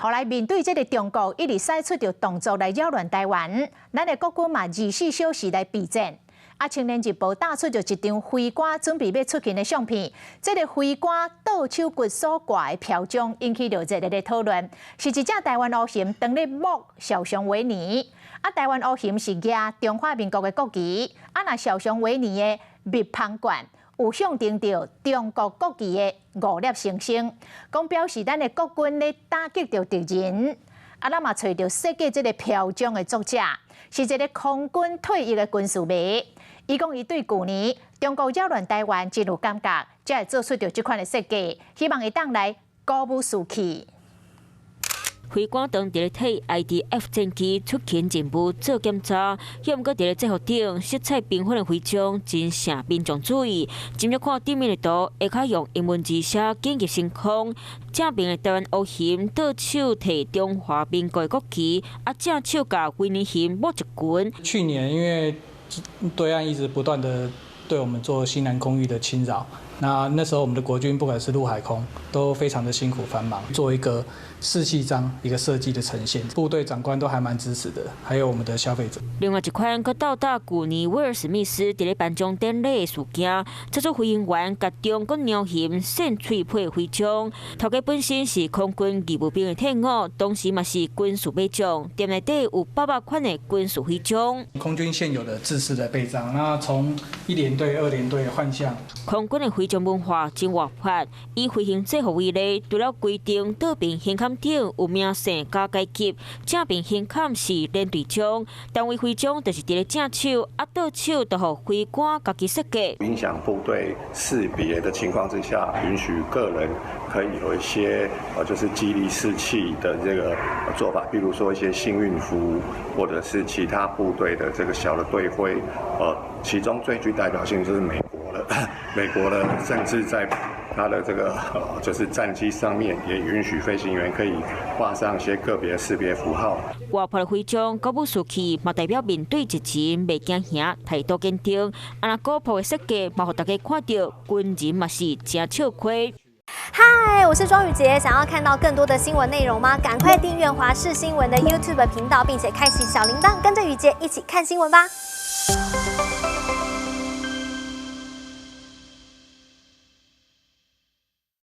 後來面對這个中國一直使出著動作來擾亂台灣，咱的國軍嘛24小時來備戰。啊，青年日報打出著一張飛官準備欲出勤的相片，這个飛官倒手骨所掛的標章引起著熱烈的討論，是一隻台灣烏熊當咧摸小熊維尼。啊，台灣烏熊是舉中華民國的國旗，啊，若小熊維尼的密封罐有象徵著中國國旗的五粒星星，講表示咱的國軍咧打擊著敵人。啊，咱嘛揣著設計這个標章的作者，是一个空軍退役的軍事迷。伊講伊對舊年中國擾亂台灣真有感覺，才會做出著這款的設計，希望會當來鼓舞士氣。飛官當佇咧替 IDF 戰機出勤任務做檢查，猶毋過佇咧制服頂色彩繽紛的徽章真晟民眾注意。斟酌看頂面的圖，下跤用英文字寫緊急升空。正面的台灣烏熊倒手提中華民國的國旗，啊正手共維尼熊摸一拳。去年因為對岸一直不斷的對我們做西南空域的侵擾，那那時候我們的國軍不管是陸海空都非常的辛苦繁忙，做一個士氣章一個設計的呈現，部隊長官都還蠻支持的，還有我們的消費者。另外一款閣鬥搭舊年威爾史密斯佇咧頒獎典禮的事件，這組飛行員共中國貓熊獻喙皮徽章，頭家本身是空軍義務兵的退伍，同時嘛是軍事猛將，店內底有800款的軍事徽章。空軍現有的制式的臂章，那從一連隊、二連隊換項。空軍的徽章文化真活潑，以飛行制服為例，除了規定倒爿胸坎頂有名姓佮階級，正爿胸坎是連隊章，單位徽章就是佇咧正手，啊倒手就予飛官家己設計。影響部隊識別的情況之下，允許個人可以有一些就是激勵士氣的這個做法，比如說一些幸運符，或者是其他部隊的這個小的隊徽，其中最具代表性就是美國了，美國的甚至在它的這個就是戰機上面也允許飛行員可以掛上一些個別識別符號。活潑的徽章鼓舞士氣，嘛代表面對敵人袂驚嚇，態度堅定。啊，若古樸的設計，嘛予大家看著軍人嘛是誠笑虧。嗨，我是莊宇傑，想要看到更多的新聞內容嗎？趕快訂閱華視新聞的 YouTube 頻道，並且開啟小鈴鐺，跟着宇傑一起看新聞吧。